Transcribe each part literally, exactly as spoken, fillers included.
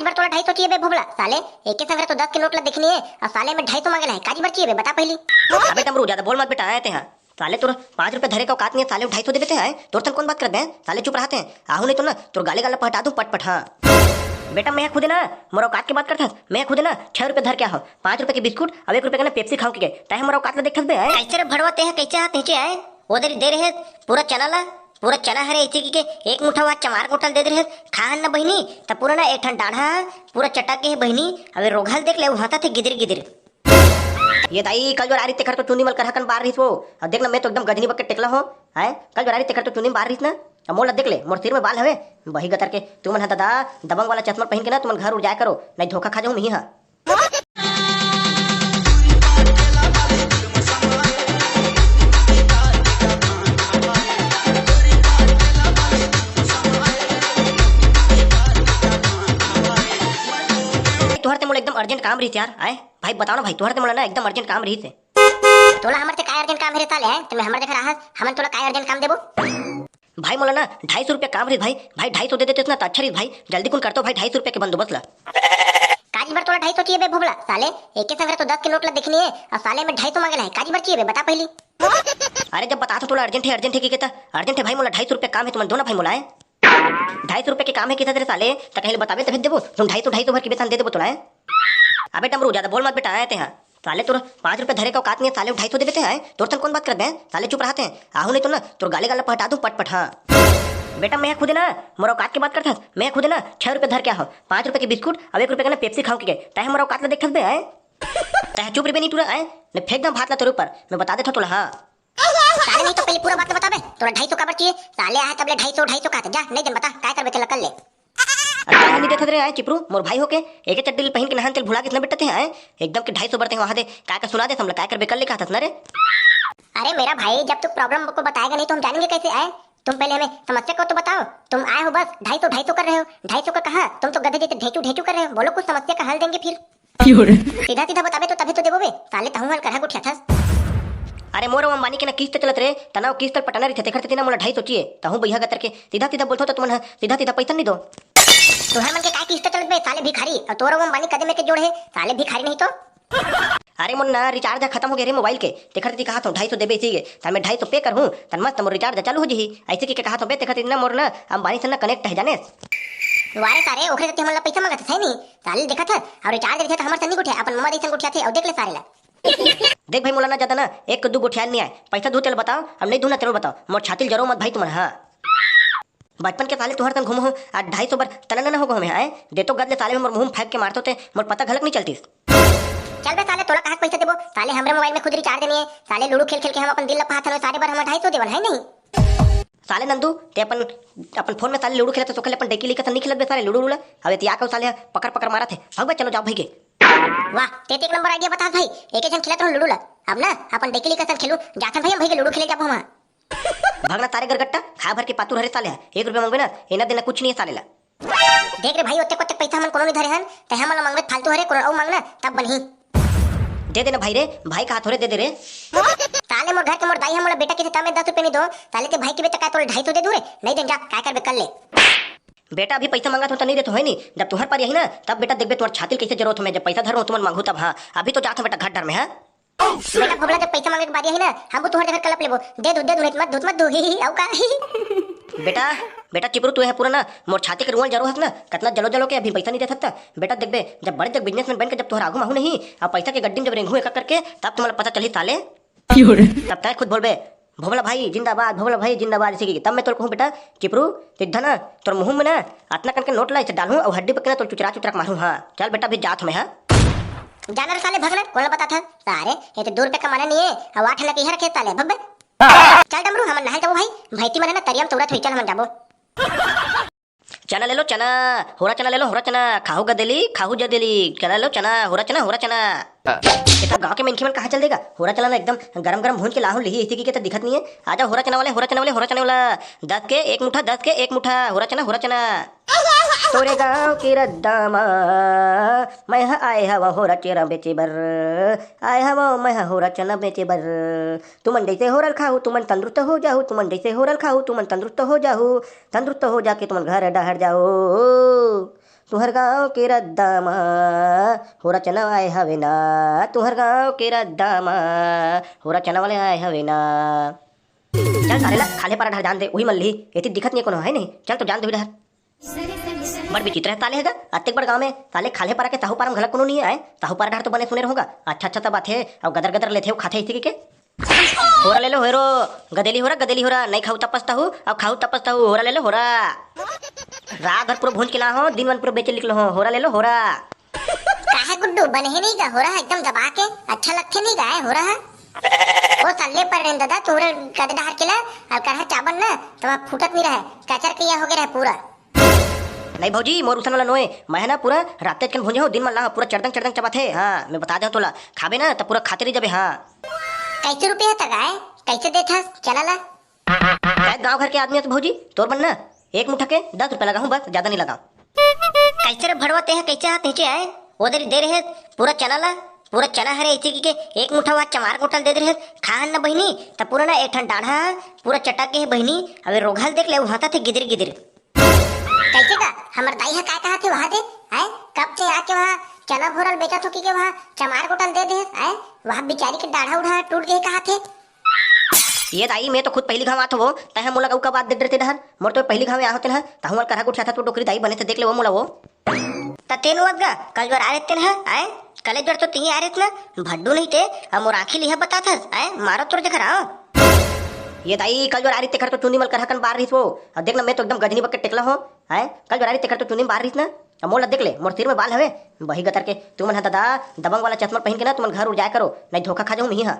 बर तोला ढाई सौ चाहिए बे भोभला? साले, एके संग तो दस के नोट ला देखनी है, अउ साले में ढाई सौ मांगे ला है, काजी बर चाहिए बे, बता पहली। अबे डमरू, ज्यादा बोल मत बेटा, आए ते हाँ। साले तोर पाँच रुपया धरे के औकात नहीं है, साले ढाई सौ देबे ते हैं, तोर तन कौन बात करत बे? साले चुप रहते हैं, आहू नहीं तो ना तोर गाले गाला पहटा दूं पट पट, हाँ। बेटा मैं खुदे ना, मोर औकात के बात करत हस, मैं खुदे ना छह रुपया धर के आहो, पाँच रुपया के बिस्कुट अउ एक रुपया के ना पेप्सी खाऊं के, तहे मोर औकात ला देखत बे, हैं? कैसे रे भड़वा, ते ह कैसे हाथ नीचे आए? वो दरी दे रहे पूरा चना ला, पूरा चना हरे इसी की के एक मुठा वा चमार कोटल दे दे रहे, खा हन ना बहिनी, त पूरा ना एक ठन डाढ़ा, पूरा चटा के है बहिनी, अबे रोघल देख ले, वहां थे गिदिर गिदिर। ये दाई, कल जो रारी तेखर तो चुंदी मल करहकन बार रहिस वो। अब देख ना, मैं तो एकदम गजनी बक के टेकला हो। हैं? कल जो रारी तेखर तो चुंदी में बार रहिस ना। अब मोला देख ले, मोर सिर में बाल हवे। बही गतर के, तुमन ह दादा, दबंग वाला चश्मा पहन के ना, तुमन घर उड़ जाया करो, नहीं धोखा खा जाऊं मैं ही हा। तुहर ते मोला एकदम अर्जेंट काम रहिस यार, आए? भाई बताओ ना भाई, तुहर ते मोला ना एकदम अर्जेंट काम रहिस हे। तोला हमर से काय अर्जेंट काम हे रे साले, हैं? तुम्हें हमर जगह रहस, हमन तोला काय अर्जेंट काम देबो? भाई मोला ना ढाई सौ रुपया काम रहिस भाई, भाई ढाई सौ दे देते ना तो अच्छा रहिस भाई, जल्दी कुन करतो भाई ढाई सौ रुपया के बंदोबस्त ला। काजी बर तोला ढाई सौ चाहिए बे भोभला? साले, एके संग तो दस के नोट ला देखनी है, अउ साले में ढाई सौ मांगे ला है, काजी बर चाहिए बे, बता पहली। अरे जब बता तो तोला अर्जेंट है, अर्जेंट है की कहता, अर्जेंट है भाई, मोला ढाई सौ रुपया काम है, तुमन दो ना भाई मोला, हैं? ढाई सौ रुपया के काम है, कितना तेरे साले, त कहीं बताबे तभी देबो, तुम ढाई सौ, ढाई सौ भर के बेतन दे देबो तोला, हैं? अबे डमरू, ज्यादा बोल मत बेटा, आए ते हाँ। साले तोर पाँच रुपया धरे के औकात नहीं है, साले ढाई सौ दे देते हैं, तोर तन कौन बात करत बे? साले चुप रहते हैं, आहू नहीं तो ना तोर गाले गाला पहटा दूं पट पट, हाँ। बेटा मैं खुदे ना, मोर औकात के बात करत हस, मैं खुदे ना छह रुपया धर के आहो, पाँच रुपया के बिस्कुट अउ एक रुपया के ना पेप्सी खाऊं के, तहे मोर औकात ला देखत बे, हैं? तहे चुप रहिबे नहीं टूरा, हैं? मैं फेंक दम भात ला तोरे ऊपर, मैं बता देता तोला, हाँ। साले नहीं तो पहले पूरा बात तो बता बे, तोला ढाई सौ काबर चाहिए? साले आए तब ले ढाई सौ, ढाई सौ कहत, जा नहीं देन, बता काय करबे तेला कर ले। अरे काहे नहीं देथस रे, आए चिपरू, मोर भाई होके एके चड्डी ल पहिन के नहान तेल भुला के इतना बेटा ते आए, एकदम के ढाई सौ बरते वहां दे, काय का सुना दे, हमला काय करबे कर ले कहत हस ना रे। अरे मेरा भाई, जब तू प्रॉब्लम को बताएगा नहीं तो हम जानेंगे कैसे, आए? तुम पहले हमें समस्या को तो बताओ। तुम आए हो बस ढाई सौ, ढाई सौ कर रहे हो। ढाई सौ का कहा, तुम तो गधे जैसे ढेचू ढेचू कर रहे हो। बोलो कुछ समस्या का हल देंगे फिर। सीधा सीधा बताबे तो तभी तो देबो बे, साले तहूं हल करहा गोठियाथस। अरे मोर अउ अंबानी के ना किस्त चलत रे, तना वो किस्त ल पटाना रहिथे, तेखर सेती ना मोला ढाई सौ चाहिए। तहूं बइहा गतर के सीधा सीधा बोलथो त तुमन ह सीधा सीधा पइसा नहीं दो। तुहर मन के काय किस्त चलत बे साले भिखारी, अउ तोर अउ अंबानी कदे में के जोड़ हे साले भिखारी नहीं तो। अरे मोर ना रिचार्ज खत्म हो गया रे मोबाइल के, तेखर सेती कहा था ढाई सौ देबे इसी के, त मैं ढाई सौ पे करहूं, तन मस्त मोर रिचार्ज चालू हो जही, ऐसे की के कहा था बे, तेखर सेती ना मोर ना अंबानी से ना कनेक्ट है जाने। वारे सारे, ओखरे सेती हमन ला पइसा मांगत हे नहीं, साले देखत हे, अउ रिचार्ज रहिथे त हमर से नहीं गोठिया, अपन ममा दई संग गोठियाथे, अउ देख ले सारे ला। देख भाई मोला ना ज्यादा ना, एक दू गोठियाल नहीं आए, पइसा दू तेल बताओ, अब नहीं दू ना तेल बताओ, मोर छाती ल जरो मत भाई तुमन, हाँ। बचपन के साले तुहर संग घूमो हो, आज ढाई सौ बर तना ना हो गो हमें, आए? दे तो गद ले साले में मोर मुंह में फेंक के मारतो ते, मोर पता घलक नहीं चलतीस। चल बे साले, तोला कहाँ के पइसा देबो? साले हमरे मोबाइल में खुद रिचार्ज नहीं है, साले लूडो खेल खेल के हम अपन दिल ला पाहत हन, सारे बर हम ढाई सौ देवन है नहीं। साले नंदू, ते अपन, अपन फोन में साले लूडो खेलत हस, ओखर ले अपन डेकी लइका सन नहीं खेलत बे साले लूडो उडो ला। अब एती आके साले पकड़ पकड़ मारत हे। भग बे, चलो जाओ भाई के। वाह, ते तो एक नंबर आइडिया बता भाई, एक जन खेलत रहूं लूडो ला। अब ना अपन डेकी लइका सन खेलूं, जाथन भाई हम भाई के लूडो खेले जाबो हम। भगना सारे गरगट्टा, खा भर के पातुर हरे साले, एक रुपया मांगबे ना, एना देना कुछ नहीं है साले ला। देख रे भाई, ओतेक ओतेक पइसा हमन कोनो नहीं धरे हन, ते हमन ला मांगबे फालतू हरे, कोनो अउ मांगना, तब बनही। दे देना भाई रे, भाई कहा थोरे दे दे रे। साले मोर घर के मोर दाई ह मोला बेटा कहिथे, तब मैं दस रुपया नहीं दो, साले ते भाई कहिबे त का तोला ढाई सौ दे दूं रे, नहीं देन जा, काय करबे कर ले। बेटा अभी पइसा मांगत हो त नहीं देत हो, है नहीं, जब तुहर पारी आही ना, तब बेटा देखबे तुहर छाती ल कइसे जरोत हो मैं, जब पइसा धरो तुमन मांगू तब, हाँ, अभी तो जात हो बेटा घर डर में, हाँ। बेटा भोभला, जब पइसा मांगे के बारी आही ना, हम तुहर जगह कलप लेबो। दे दू, दे दू, नहीं त मत दू, मत दू, ही, ही, अउ का, ही, ही। बेटा, बेटा चिपरू, तू है पूरा ना मोर छाती के रुआं ल जरो हस ना, कतना जलो जलो के अभी पइसा नहीं देत हस त। बेटा देखबे, जब बड़े जग बिजनेसमैन बन के जब तुहर आगू माहू नहीं, अब पइसा के गड्डी में जब रेंगू एक एक करके, तब तुमला पता चलही साले। तब तय खुद बोलबे, भोभला भाई जिंदाबाद, भोभला भाई जिंदाबाद, इसी की। तब मैं तोर कहूँ बेटा चिपरू, सीधा ना तोर मुंह में ना अतना कन के नोट ला इसे डालूं अउ हड्डी पकड़ ना तोर चुचरा चुचरा के मारूं, हाँ। चल बेटा, अभी जात हूं मैं, हाँ। जाना रे साले, भगना, कोन ला बता था? सारे, ये तो दो रुपया कमाना नहीं है, अब आठ आना के इहाँ रखे साले, भग बे। चल डमरू, हमन नहाए जाबो भाई, भैती मन है ना तरिया में तौरत होई, चल हमन जाबो। चना ले लो चना, होरा चना ले लो होरा चना, खाहू गदेली, खाहू जदेली, चना ले लो चना, होरा चना, होरा चना। ये सब गांव के मनखे मन कहाँ चल देगा? होरा चना ना एकदम गरम गरम भून के लाहू लिही, इसी की के तो दिखत नहीं है। आ जाओ होरा चना वाले, होरा चना वाले, होरा चना वाला। दस के एक मुठा, दस के एक मुठा, होरा चना, होरा चना। तोरे गांव के रद्दा मा मैं ह आए हवं होरा चना बेचे बर, आए हवं मैं ह होरा चना बेचे बर। तुमन जैसे होरल खाहू, तुमन तंदुरुस्त हो जाहू, तुमन जैसे होरल खाहू, तुमन तंदुरुस्त हो जाहू, तंदुरुस्त हो जाके तुमन घर डहर जाओ। तुहर गांव के रद्दा मा होरा चना आए हवे ना, तुहर गांव के रद्दा मा होरा चना वाले आए हवे ना। चल साले ला खाल्हे पारा डहर जान दे, उही मन लिही, एती दिखत नहीं कोनो है नहीं। चल तो जान दे उही डहर। बड़ विचित्र है साले हे गा, अतेक बड़ गांव में साले खाल्हे पारा के साहू पारा में घलक कोनो नहीं है, आए साहू पारा डहर तो बने सुने रहूंगा, अच्छा अच्छा सब आथे, अउ गदर गदर लेथे, अउ खाथे इसी के। होरा ले लो होरो, गदेली होरा, गदेली होरा, नहीं खाऊ तपस तहू, अउ खाऊ तपस तहू, होरा ले लो होरा। रात भर पूरा भूंज के ला हो, दिन मन पूरा बेचे निकलो हो, होरा ले लो होरा। काहे गुड्डू, बने हे नहीं गा होरा, एकदम दबा के, अच्छा लगथे नहीं गा होरा है। ओ सल्ले पर रेन दादा, तोरे गदे डहर के ला, अउ कढ़ा चावल ना, तो फूटत नहीं रहे, कचर के या हो गया रहे पूरा। नहीं भौजी, मोर उसन वाला नोए, मैं है ना पूरा रात तेज कन भूंजे हो, दिन मन ला पूरा चरदंग चरदंग चबाथे। हाँ, मैं बता दे तोला, खाबे ना तो पूरा खाते रह जाबे। हाँ। कैसे रुपये है तगाए, कैसे देथस चना ला? शायद गांव घर के आदमी हस भौजी, तोर बर ना एक मुठा के दस रुपया लगाहूं, बस ज्यादा नहीं लगाऊं। कैसे रे भड़वा, तेहा कैसे हाथ नीचे आए? वो दरी दे रहे पूरा चना ला, पूरा चना हरे इसी के एक मुठा वा चमार कोटल दे दे रहे, खाहन ना बहिनी, त पूरा ना एक ठन डाढ़ा पूरा चटक के है बहिनी। अबे रोघल देख ले, वहां थे गिदिर गिदिर। कैसे का? हमर दाई ह का कहा थे वहां दे? हैं? कब से आके वहां चना भोरल बेचा थो कि के वहां चमार कोटल दे दे? हैं? वहां बिचारी के डाढ़ा उढ़ा टूट गए कहा थे। ये दाई, मैं तो खुद पहली घाव आत हो, तहे मोला गऊ का बात दे डरते डहर। मोर तो पहली घाव आ होते ना, तहु मोर करहा गुठिया था तो डोकरी दाई बने थे देख ले वो मोला वो। त तेन वत गा, कल जोर आ रहते ना, आए? कले जोर तो तिही आ रहत ना, भड्डू नहीं ते, अब मोर आंखी लिहा बता था, आए? मारो तोर जखर आओ। ये दाई, कल जोर आ रही तेखर तो चुंदी मल करहा कन बार रहीस वो। अब देख ना, मैं तो एकदम गजनी बक के टेकला हो, आए? कल जोर आ रही तेखर तो चुंदी में बार रहीस ना। अब मोला देख ले, मोर सिर में बाल हवे, बही गतर के। तुमन ह दादा, दबंग वाला चश्मा पहन के ना, तुमन घर उड़ जाया करो, नहीं धोखा खा जाऊं मैं हा।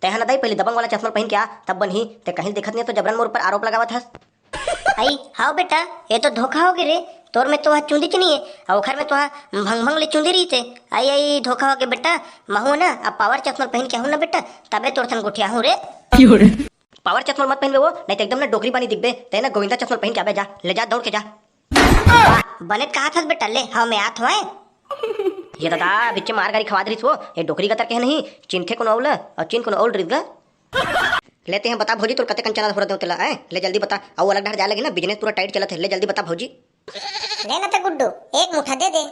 तैं ह ना दाई, पहले दबंग वाला चश्मा पहिन के आ, तब बनही। तैं कहीं दिखत नहीं तो जबरन मोर ऊपर आरोप लगावत हस। आई, हाव बेटा, ये तो धोखा हो गए रे। तोर में तो वह चुंदी च नहीं है, अउ ओखर में तो वह भंग भंग ले चुंदी रही थे। आई, आई, धोखा हो गए बेटा। महू ना, अब पावर चश्मा पहिन के आहूं ना बेटा, तबे तोर सन गोठिया हूं रे। पावर चश्मा मत पहनबे वो, नहीं तो एकदम ना डोकरी बानी दिखबे। तैं ना गोविंदा चश्मा पहिन के आबे, जा, ले जा, दौड़ के जा। बने कहा था बेटा, ले, हाँ, मैं आत हूँ। ये दादा, बिच्चे मार गारी खवा दे रहीस वो, ये डोकरी गतर के है नहीं, चिन्थे कोनो अउ ला, अउ चिन कोनो अउ रहीस गा। ले तैं ह बता भौजी, तोर कते कन चना होरा देव तेला, आए? ले जल्दी बता, अउ अलग डहर जाए लगे ना, business पूरा tight चलत है, ले जल्दी बता भौजी। ले ना त गुड्डू, एक मुठा दे दे।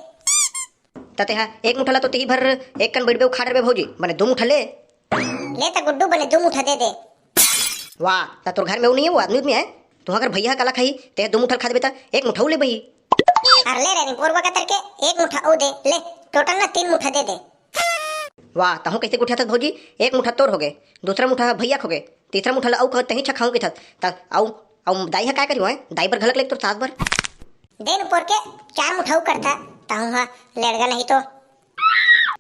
त तैं ह एक मुठा ला तो तिही भर एक कन बैठबे, उखाड़ रबे भौजी, बने दू मुठा ले। ले त गुड्डू, बने दू मुठा दे दे। वाह, त तोर घर में वो नहीं है, वो आदमी उदमी है? तुहा अगर भैया ह काला खाही, तैं ह दू मुठा खा देबे त एक मुठा ले बही। अरे ले रे, निपोरवा कतर के एक मुठा ओ दे, ले, total ना तीन मुठा दे दे। वाह, तहूं कैसे गुठियाथस भौजी? एक मुठा तोर होगे, दूसरा मुठा भैया के होगे, तीसरा मुठा ला अउ कह तहीं छखाऊं के थस, त अउ, अउ दाई ह काय करियो है? दाई बर घलक ले तोर सास बर। दे निपोर के चार मुठा उ करथा, तहूं ह लेड़गा नहीं तो।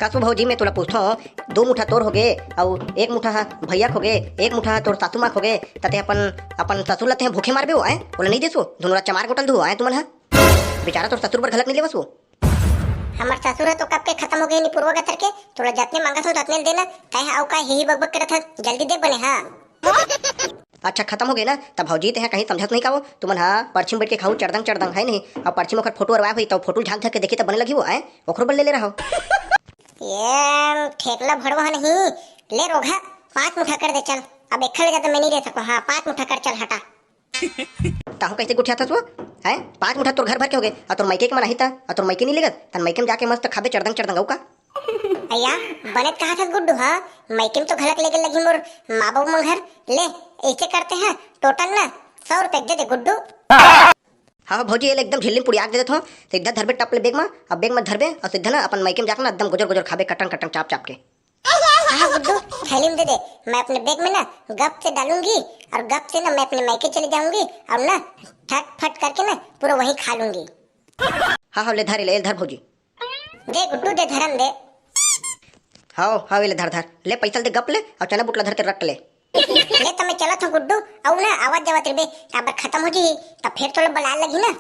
कस वो भौजी, मैं तोला पूछथों, दू मुठा तोर होगे, अउ एक मुठा ह भैया के होगे, एक मुठा ह तोर सासू मां के होगे, त तैं अपन, अपन ससुर ला तैं ह भूखे मारबे हो, आए? ओला नहीं देसो, धुनोरा चमार गोटल धुओ, आए तुमन ह? बेचारा तोर ससुर बर घलक नहीं लेवस वो। हमर ससुर ह तो कब के खतम हो गए निपुरवा गतर के, तोला जतने मांगत हो ततने ल देना, तैं ह अउ का हिही बकबक करत हस, जल्दी दे बने हा। अच्छा, खतम हो गए ना, तब भौजी तैं ह कहीं समझत नहीं का वो, तुमन ह परछी म बैठ के खाऊ चरदंग चरदंग है नहीं, अब परछी म ओखर फोटो अरवाए होई, तब फोटो ल झांक झांक के देखी तब बने लगी वो, आए? ओखरो बर ले ले रहो। ये ठेकला भड़वा ह नहीं, ले रोघा, पांच मुठा कर दे चल, अब एक ले जादा मैं नहीं रह सको, हाँ, पांच मुठा कर चल हटा। तहूं कैसे गुठियाथस वो? हैं? पांच मुठा तोर घर भर के होगे, अउ तोर मइके के मन आही त, अउ तोर मइके नहीं लेगत, तन मइके में जाके मस्त खाबे चरदंग चरदंग अउ का? अइया, बने त कहा थस गुड्डू, हाँ? मइके में तो घलक लेगे लगी मोर माँ बाबू मन घर। ले, ऐसे करते हैं, total ना सौ रुपये दे दे गुड्डू। हाँ, हाँ भौजी, ये ले एकदम झिल्ली में पुड़िया के दे देत हो, सीधा धरबे टप ले bag में, अब bag में धरबे अउ सीधा ना अपन मइके में जाके ना एकदम गुजर गुजर खाबे कटन कटन चाप चाप के। हाँ गुड्डू, थैली में दे दे, मैं अपने bag में ना गप से डालूंगी अउ गप से ना मैं अपने मायके चली जाऊंगी अउ ना फट फट करके ना पूरा वहीं खा लूंगी। हाँ, हाँ, ले धर, ले धर भौजी। दे गुड्डू, दे धरन दे। हाँ, हाँ, ले धर, धर, ले पैसा दे गप ले अउ चना बुटला धर के रट ले। ले त मैं चलत हूँ गुड्डू, अउ ना आवत जावत रहिबे, काबर खतम हो जी, त फिर तोला बलाए लगही ना।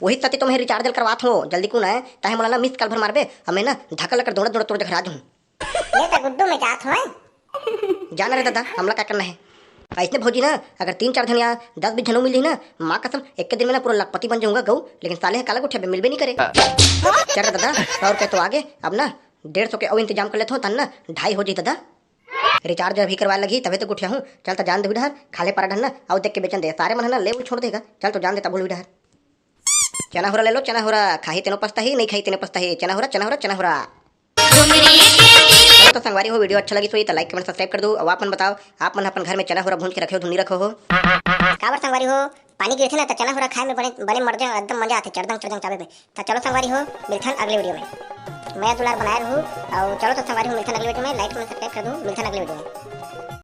वही सती तो मैं recharge करवात हूँ, जल्दी कौन आए, ताहे मोला ना miss call भर मारबे, अब मैं ना धक्का लकर दौड़त दौड़त तोर जघर आ जाहूँ। ले त गुड्डू, मैं जात हूँ। जाना रे दादा, हमला का करना है। ऐसने भौजी ना, अगर तीन चार झन या दस बीस झन मिलही ना, माँ कसम, एक के दिन में ना पूरा लखपति बन जाऊंगा गऊ, लेकिन साले ह काला गुठिया बे मिलबे नहीं करे। चल रे दादा, सौ रुपया तो आगे, अब ना डेढ़ सौ के अउ इंतजाम कर लेत हो, तन ना ढाई हो जाही दादा। Recharge अभी करवाए लगही, तभे तो गुठिया हूँ। चल त जान दे हुई डहर, खाल्हे पारा डहर ना, अउ देख के बेचन दे, सारे मन ह ना ले वो छोड़ देगा। चल तो जान दे तब हुई डहर। चना हुरा ले लो, चना हुरा, खाही तेनो पछताही, नहीं खाही तेनो पछताही। चना हुरा, चना हुरा, चना हुरा। चलो तो संगवारी हो, video अच्छा लगिस होही त like, comment, subscribe कर दू। अउ आप मन बताओ, आप मन अपन घर में चना हुरा भूंज के रखे हो, धुन नहीं रखो हो? काबर संगवारी हो, पानी गिरथे ना त चना हुरा खाए में बने, बने मर जाए, एकदम मजा आथे, चरदंग चरदंग चाबे में। त चलो संगवारी हो, मिलथन अगले video में। मया दुलार बनाए रहू, अउ चलो तो संगवारी हो, मिलथन अगले video में, like, comment, subscribe कर दू, मिलथन अगले video में।